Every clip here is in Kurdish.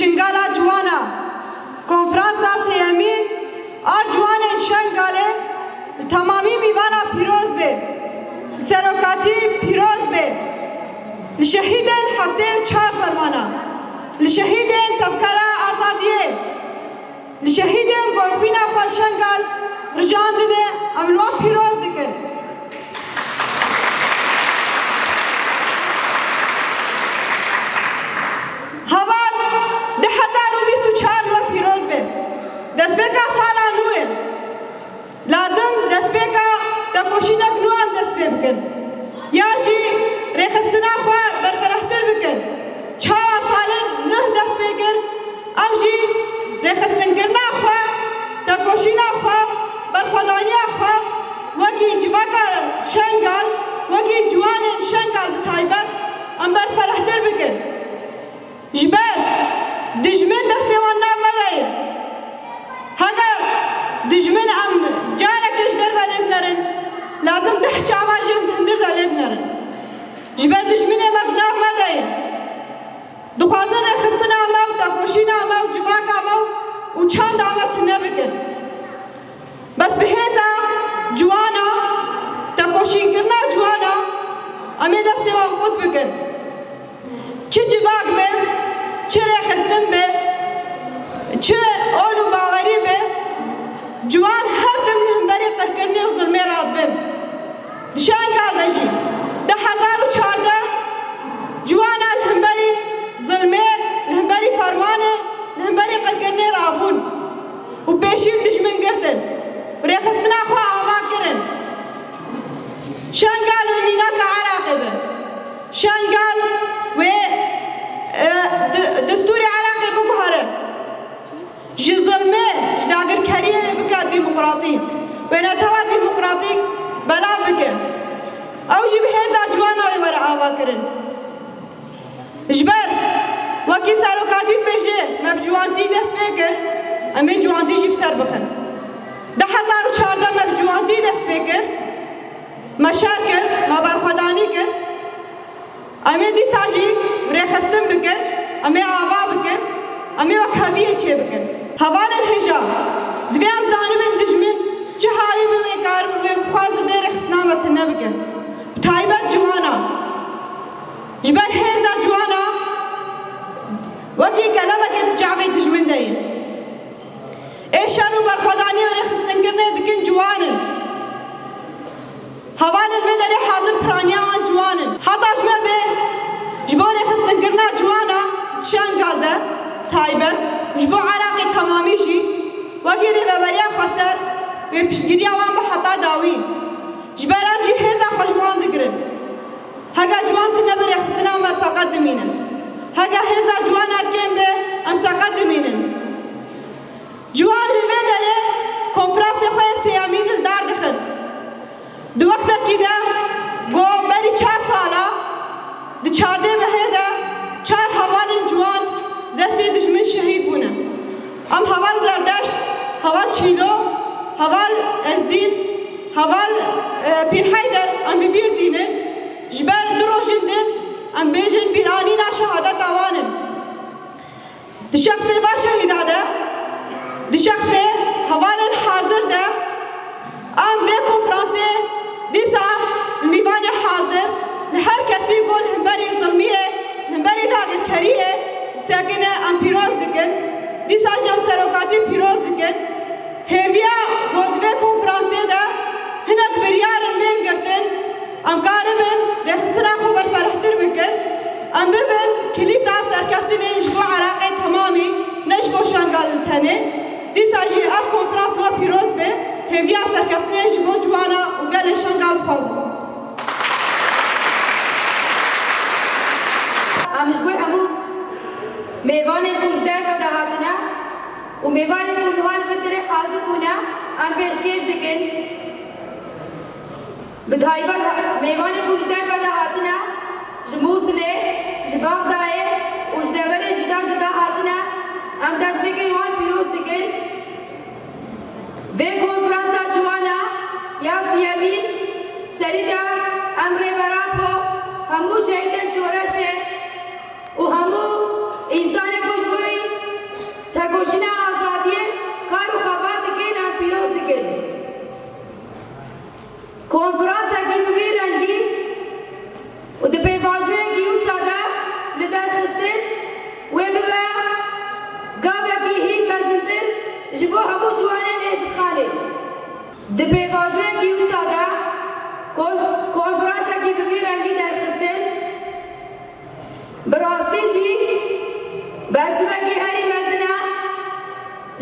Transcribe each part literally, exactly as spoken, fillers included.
Şingala Ciwana, konferansa sêyemîn a ciwanên Şengalê li temamî mîvana pîroz be, li serokatî pîroz be, li şehîdên heftê û çar fermana, li şehîdên tevgera azadiyê, li şehîdên ku xwîna xwe li Şengal rijandine, em li wan pîroz dikin. Heval du hezar û bîst û çar we pîroz be. Destpêka sala nû ye. Lazim destpêka tekoşînek nû em dest pê bikin. Ya jî rêxistina xwe berfirehtir bikin. Çawa salên nuh dest pê kir, em jî rêxistinkirina xwe, tekoşîna xwe, berxwedaniya xwe wekî civaka Şengal, wekî ciwanên Şengal bi taybet em berfirehtir bikin. Ji ber dijmin destê wan nav me de ye. Heger dijmin em careke ji derve lê binerin, lazim deh çava jî em di hundir de lê binerin. Ji ber dijminê me di nav me de ye. Dixwazin rêxistina me û tekoşîna me û civaka me û çanda me tune bikin. Bes bi hêza ciwana, tekoşînkirina ciwana, em ê destê wan qut bikin. Çi civak be, çi rêxistin be, çi ol û bawerî be, ciwan her tim li hemberî qirkirinê û zilmê radibin. Di Şengal de jî du hezar û çardeh ciwana li hemberî zilmê, li hemberî fermanê, li hemberî qirkirinê rabûn û pêşî dijmin girtin û rêxistina xwe ava kirin. Şengal wê mînaka Iraqê be. Şengal wê, e, di-, destûrê Iraqê biguhere. Ji zilmê, ji dagirkeriyê bike demokratîk. Wê netewa demokratîk belav bike. Ew jî bi hêza ciwana wê were avakirin. Ji ber wekî serokatî dibêje, me bi ciwantî dest pê kir, em ê ciwantî jî bi ser bixin. Du hezar û çardeh me bi ciwantî dest pê kir, me şer kir, me berxwedanî kir. Em ê dîsa jî rêxistin bikin, em ê ava bikin, em ê wekheviyê çêbikin. Hevalên hêja, divê em zanibin dijmin çi halî be, wê karibe, wê bixwaze vê rêxistina me tune bikin. Bi taybet ciwana. Ji ber hêza ciwana wekî kelemekê di çavê dijmin de ye. Ê şer û berxwedaniyê û rêxistinkirinê dikin ciwan in. Hevalên vê derê hazir piraniya wan ciwan in. Heta ji me bê ji bo rêxistinkirina ciwana di Şengal de taybet û ji bo Iraqê temamî jî wekî Rêveberiya Xweser wê piştgiriya wan be heta dawî. Ji ber em jî hêza xwe ji wan digirin. Hege ciwan tune be rêxistina me seqet dimînin. Hege hêza ciwana kêm be em seqet dimînin. Ciwan li vê derê konferansê xwe yê sêyemîn li dar dixin. Di wextekî de ku berî çar sala, di çardeh mehê de çar hevalên ciwan destê dijmin şehîd bûne. Em heval Zerdeşt, heval Çîlo, heval Ezdîn, heval, e, Pîr Heyder em bi bîr tînin. Ji ber du rojên din em bêjin bîranîna şehadeta wan in. Di şexsê va şehîda de, di şexsê hevalên hazir de, em vê konferansê dîsa li mîvanê hazir, li her kesî ku li hemberî zilmiyê, li hemberî dagirkeriyê disekine, em pîroz dikin. Dîsa jî em serokatî pîroz dikin. Hêviya ku di vê konferansê de hinek biryar in bên girtin, em karibin rêxistina xwe berferehtir bikin, em bibin kilîta serkeftinê ji bo Iraqê temamî, ne ji bo Şengal li tenê. Dîsa jî ev konferans we pîroz be, hêviya serkeftinê ji bo ciwana û gelê Şengal dixwazin. Em ji bo hemû mêvanên ku ji derve de hatine û mêvanên ku niha li vê derê hazir bûne, em pêşkêş dikin. Bi taybet mêvanên ku ji derve de hatine, ji Mûsilê, ji Bexdayê û ji deverên cuda cuda hatine, em destpêkên wan pîroz dikin. Vê konferansa ciwana ya siyemîn serî de em Rêber Apo, hemû şehîdên şoreşê û hemû însanên ku ji bo wî Ji bo hemû ciwanên Êzidxanê. Di pêvajoyekî wisa de kon-, konferansekî bi vî rengî derxistin, bi rastî jî bersivekî herî mezin e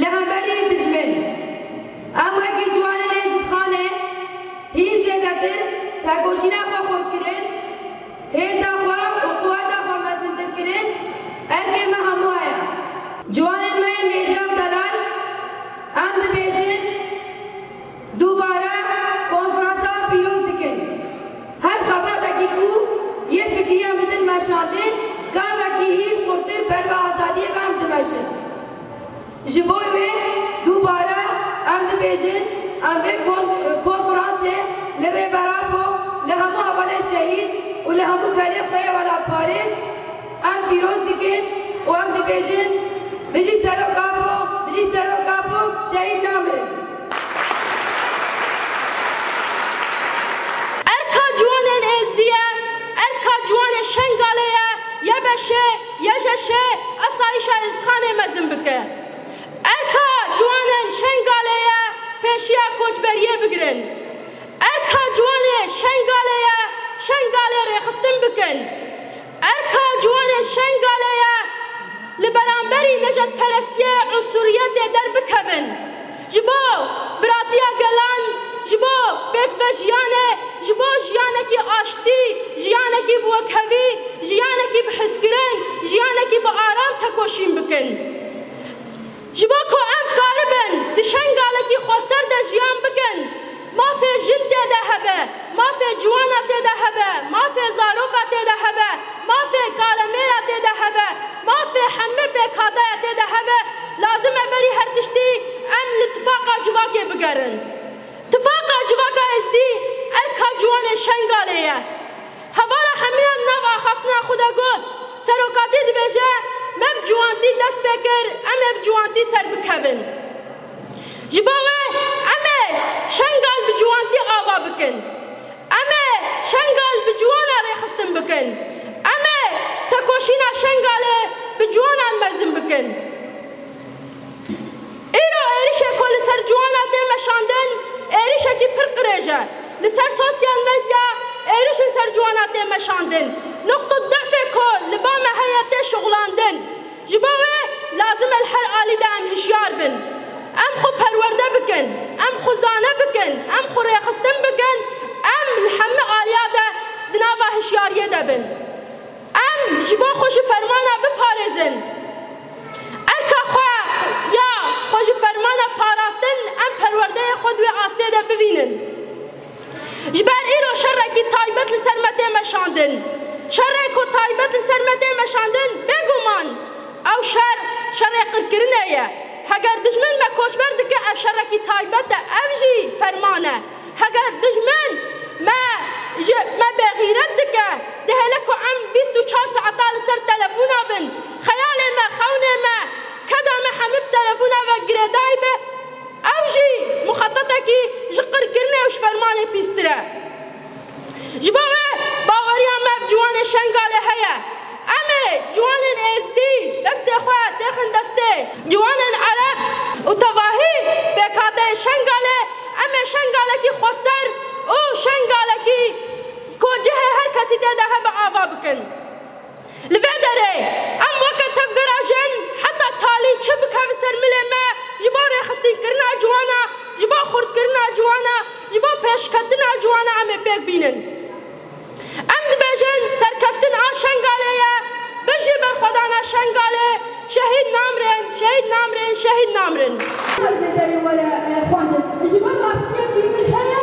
li hemberî dijmin. Em wekî ciwanên Êzidxanê hîn zêdetir tekoşîna xwe xurt kirin, hêza xwe û quweta xwe mezintir kirin, erkê me hemû heye. Ciwanên me yên hêja û delal, em dibêjin, dubare konferansa pîroz dikin. Her xebatekî ku yê fikriya min din meşandin, gavekî hîn xurtir ber bi azadiyê ve em dimeşin. Ji bo wê dubare em dibêjin, em vê kon-, konferansê li Rêber Apo, li hemû hevalên şehîd û li hemû gelê xwe yê welatparêz em pîroz dikin û em dibêjin, bijî Serok Apo, bijî Serok Apo, şehîd namirin. Erka ciwanên Êzdî ye, erka ciwanê Şengalê ye, YBŞ'ê, YJŞ'ê, esayîşa Êzdixanê mezin bike. Erka ciwanên Şengalê ye, pêşiya koçberiyê bigirin. Erka ciwanê Şengalê ye, Şengalê rêxistin bikin. Erka ciwanên Şengalê ye, li beramberî nejetperestiyê, unsuriyetê derbikevin. Ji bo biratiya gelan, ji bo pêkvejiyanê, ji bo jiyanekî aştî, jiyanekî bi wekhevî, jiyanekî bi hizkirin, jiyanekî bi aram tekoşîn bikin. Ji bo ku em karibin di Şengalekî xweser de jiyan bikin, mafê jin tê de hebe, mafê ciwana tê de hebe, mafê zaroka tê de hebe, mafê kalemêra tê de hebe, mafê hemî pêkhateya tê de hebe, lazim e berî her tiştî em li tifaqa civakê bigerin. Tifaqa civaka Êzdî erka ciwanê Şengalê ye. Hevala hemiyan nav axaftina xwe de got, serokatî dibêje, me bi ciwantî dest pê kir, em ê bi ciwantî serbikevin. Ji bo wê em ê Şengal bi ciwantî ava bikin. Em ê Şengal bi ciwana rêxistin bikin. Em ê tekoşîna Şengalê bi ciwanan mezin bikin. Îro êrişê ku li ser ciwana tê meşandin, êrişekî pir qirêj e. Li ser sosyal medya êriş li ser ciwana tê meşandin. Nuqta difê ku li ba me heye tê şixulandin. Ji bo wê lazim e li her alî de em hişyar bin. Em xwe perwerde bikin, em xwe zane bikin, em xwe rêxistin bikin, em li hemî aliya de di nava hişyariyê de bin. Em ji bo xwe ji fermana biparêzin. Erka xwe ya xwe ji fermana parastin, em perwerdeyê xwe di wê astê de bivînin. Ji ber îro şerekî taybet li ser me tê meşandin. Şerê ku taybet li ser me tê meşandin, bêguman ew şer, şerê qirkirinê ye. Heger dijmin me koçber dike, ev şerekî taybet e, ev jî ferman e. Heger dijmin me ji me bêxîret dike, dihêle ku em bîst û çar saeta li ser telefona bin, xeyalê me, xewnê me, keda me hemî bi telefona ve girêdayî be, ew jî muxetetekî ji qirkirinê û ji fermanê pîstir e. Ji bo wê baweriya me bi ciwanê Şengalê heye. Em ê ciwanên Êzdî destê xwe têxin destê ciwanên Ereb û tevahî pêkhateyê Şengalê, em ê Şengalekî xweser û Şengalekî ku cihê her kesî tê de hebe ava bikin. Li vê derê em weke tevgera jin heta talî çi bikeve ser milê me ji bo rêxistinkirina ciwana, ji bo xurtkirina ciwana, ji bo pêşketina ciwana em ê pêk bînin. Em dibêjin serkeftin a Şengalê ye, bijî berxwedana Şengalê, şehîd namrin, şehîd namrin, şehîd namrin. Her vê derê were, e, xwendin. Ji ber rastiyekî min heye,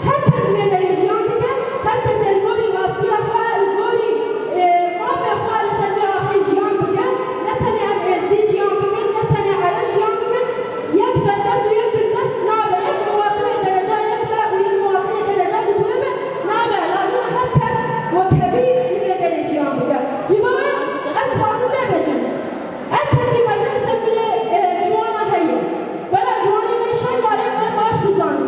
her kes li vê derê jiyan dike, her kes li gorî rastiya xwe, li gorî, e, mafê xwe li ser vê axê jiyan bike. Ne tenê em Êzdî jiyan bikin, ne tenê Ereb jiyan bikin. Yek serdest û yek bindest nabe, yek muwatinê dereca yek be û yek muwatinê dereca dudwê be nabe. Lazim e her kes wekhevî li vê derê jiyan bike. Ji bo wê ez dixwazim vê bêjim. Erkekî mezin li ser milê, e, ciwana heye. Bera ciwanê me Şengalê me baş bizane.